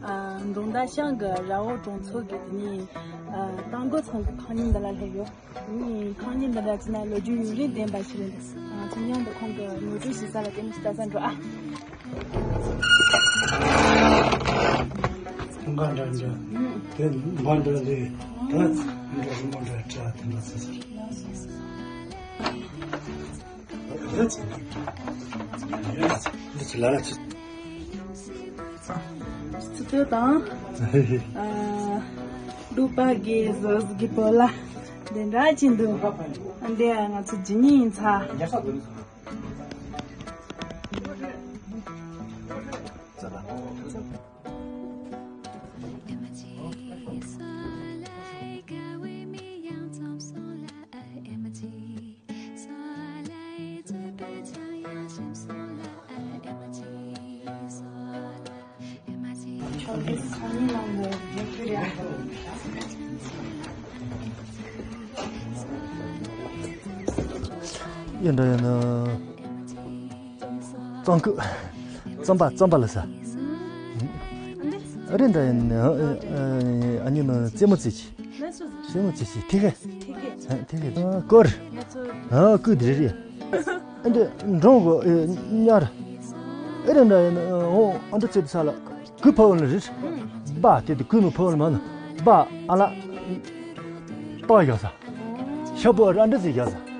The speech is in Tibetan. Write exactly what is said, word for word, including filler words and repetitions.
ཨ། མདུང་མདའ་ཤང་གི་ར་འོ་གྲོང་ཚོ་གི་དེ་ནས་ཨ། རྟ་མགོ་ཚང་གི་ཁང་རྙིང་འདི་ལ་སླེབས་ཡོད། ཨུམ། ཁང་རྙིང་འདི་འདྲ་བྱས་ན་ལོ་རྒྱུས་ཡུན་རིང་ལྡན་པ་ཞིག་རེད་འདུག་ང་ཚོ་མཉམ་དུ་ཁོང་གི་ངོ་སྤྲོད་ཞུ་ས་ལ་ལྟད་མོ་ཞིག་ལྟ་ས་འགྲོ་ཨ། འགའ་འདྲ་འདྲ། དེ་འབའ་འདྲ་ལས་ད་འདྲ་རི་མོ་འདྲ་བྲིས་དེ་འདྲ་ཚོ་ཟེར། རེད། འདི་ཚོ་ལ་ལ་ཚོ། ཚིག་དོན་དང་། ཨ། ལུག་པ་གི་ཟོ་གི་པོ་ལ་འདི་འདྲ་ཅིག་འདུག་འདི་ང་ཚོ་ཇི་ཉིན་ཡིན་ཚ། ཡིན་འདྲ་ཡིན་ན། རྩམ་ཁུ། རྩམ་པ་རྩམ་པ་ལ་ཟ། ཨ་རེ་འདྲ་ཡིན་ན། ཨ་ནི་ན་རྩེད་མོ་རྩེད་ཅི། རྩེད་མོ་རྩེད་ཅི་ཐིག་གེ། ཐིག་གེ། ཐིག་གེ་སྐོར། ཨ་ཀུ་དེ་རེད། ཨ་འདི་འབྲོང་གོ་ཉར། ཨེ་རེ་འདྲ་ཡིན་ཨོ་ཨ་འདྲ་ཚེ་ས་ལ་གུ་ཕ་བོ་ལ་རེད། སྦ་དེ་དུ་གུ་ནུ་ཕ་བོ་ལ་མ་ན་སྦ་ཨ་ལ། ཏོ་ཡོད་ས། ཤ་པོ་ཨ་འདྲ་ཚེ་ཡོད་ས།